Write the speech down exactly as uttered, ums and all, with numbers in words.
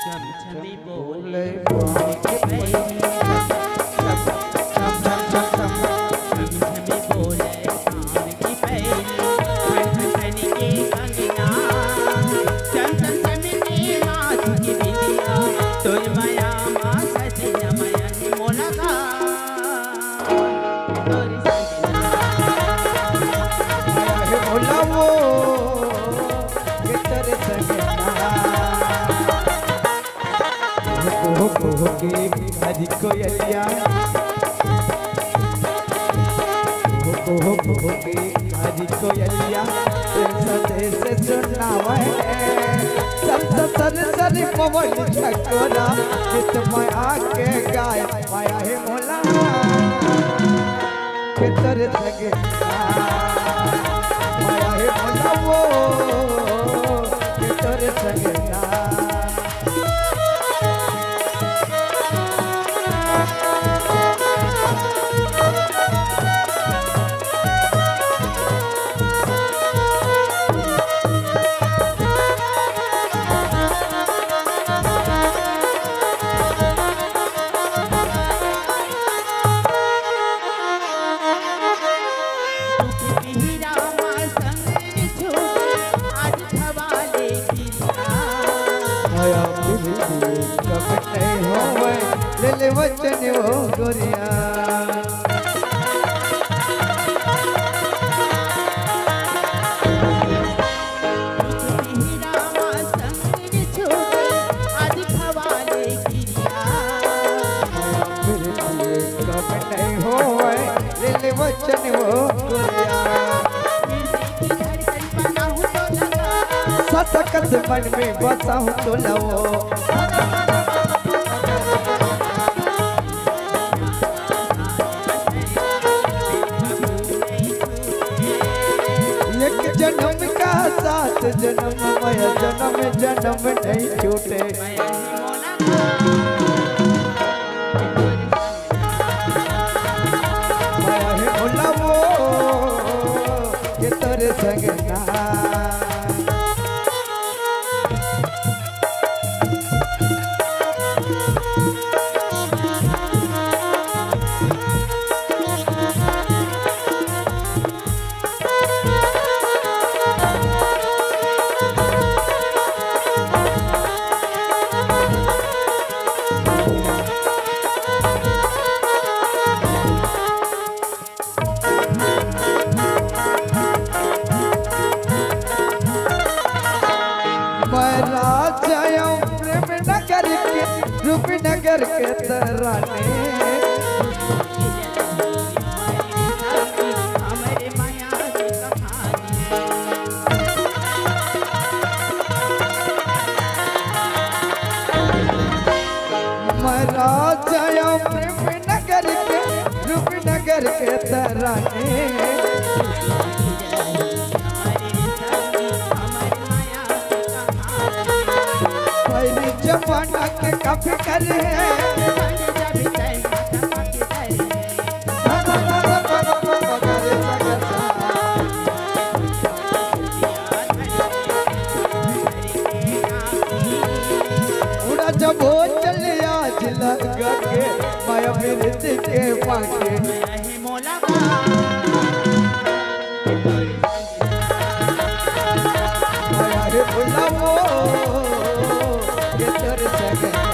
छम छमी बोले पाँव के पैरी, छम छम छम छम छम छम। छम छमी बोले पाँव के पैरी, खन खन खन के कंगना। छम छम छम के माथ के बिंदिया, तोर मया मा सजना मया हे मोला गा। तोर सजना। मया हे मोला वो, के तोर सजना। कुहू कुहू के भिखारी कोयलिया, कुहू कुहू के भिखारी कोयलिया, संदेश सुनावे। सर सर सर पवन झकोरा, चित में आके गाय, मया हे मोला के तोर सजना, मया हे मोला वो, के तोर सजना। मया प्रीति कम नहीं होवे, ले ले वचन वो गोरिया। प्रीति कम नहीं होवे, ले ले वचन वो गोरिया। सत कस मन में बसाहूँ तोला वो। एक जन्म का साथ जन्म, मया जन्म जन्म नहीं छूटे। मया हे मोला वो, के तोर सजना। मैं राजा आंव प्रेम नगर के, रूपनगर के त रानी। मैं राजा आंव प्रेम नगर के, रूपनगर के त रानी। पहली जमाना के काफी करे। उड़ा जब हो चले आज लगा के, माया प्रीति के पाके। मया हे मोला वो, के तोर सजना।